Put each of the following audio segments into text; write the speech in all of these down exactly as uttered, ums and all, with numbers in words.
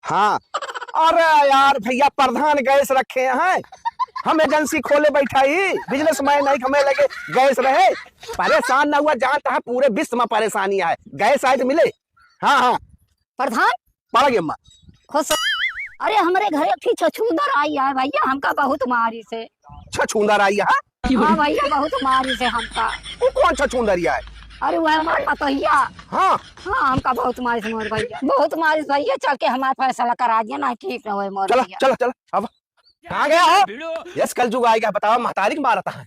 हाँ। अरे यार भैया, प्रधान गैस रखे हैं, हम एजेंसी खोले बैठा ही, बिजनेसमैन नहीं, हमें लगे गैस रहे। परेशान ना हुआ, जानता है पूरे विश्व में परेशानी है, गैस आए तो मिले। हाँ, हाँ। प्रधान? पड़ गया माँ। खुश। अरे, हमरे घर एक ठी छछूंदर आई है भैया, हमका बहुत मारिस है। छछूंदर आई है? हाँ भैया, बहुत मारिस है हमका। वो कौन छछूंदर आई है? अरे, वह हमार पतोहिया। हाँ। हाँ, हमका बहुत मारिस मोर भैया, बहुत मारिस भैया, चल के हमार फैसला करा दिया ना, ठीक ना होए मोर चला, भैया। चला, चला, अब। कहाँ गया हो? यस, कल जुग आएगा, बतावा, महतारी के मारत है।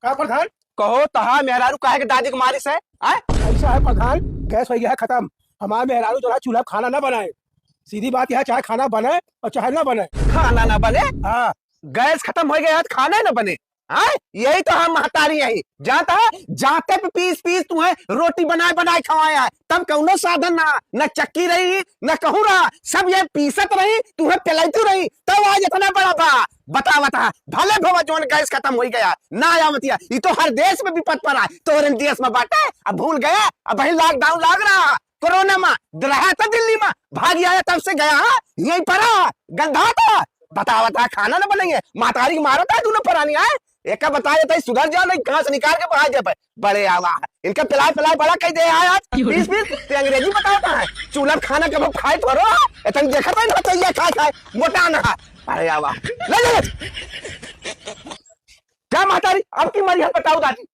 का प्रधान? कहो, तोहार मेहरारू काहे के दादी के मारिस है? आय? ऐसा है प्रधान, गैस हो गया है खत्म। हमार मेहरारू जो है चूल्हा पे खाना ना बनाए। सीधी बात यह है, चाहे खाना बने और चाहे ना बने। खाना ना बने? हाँ। गैस खत्म हो गया है, खाना ही ना बने। हाँ, यही तो हम महतारी है। जाता है, जाते पे पीस पीस तुम्हें रोटी बनाए बनाए खवाया है। तब कौनो साधन ना, न चक्की रही, न कहूँ रहा, सब ये पीसत रही, तुम्हें पिलाती रही, तब आज इतना बड़ा बा। बता, बता, भले भवा जोन गैस खत्म हो गया, ना आवतिया, ये तो हर देश में विपद पड़ा है, तोहरे देश में बाटे, अब भूल गया, अब वही लॉकडाउन लाग रहा, कोरोना में रहा था दिल्ली में, भाग आया तब से गया, हाँ, यहीं पर आ, गंधा था, बता, बता, खाना ना बनेंगे, महतारी के मारत है, दोनों परानी आए, एका बताए तो सुधर जाओ, नहीं कहाँ से निकाल के बाहर जाए। बड़े आवा, इनका पिलाए पिलाए बड़ा कह दे यार, आज पीस पीस ते अंग्रेजी बतावता है। चूल्हा पे खाना कब खाए थोरो, इतन देखत है ना तो ये खाए खाए मोटा ना। बड़े आवा, ले ले। क्या महतारी, अब की मरी है बताओ दादी।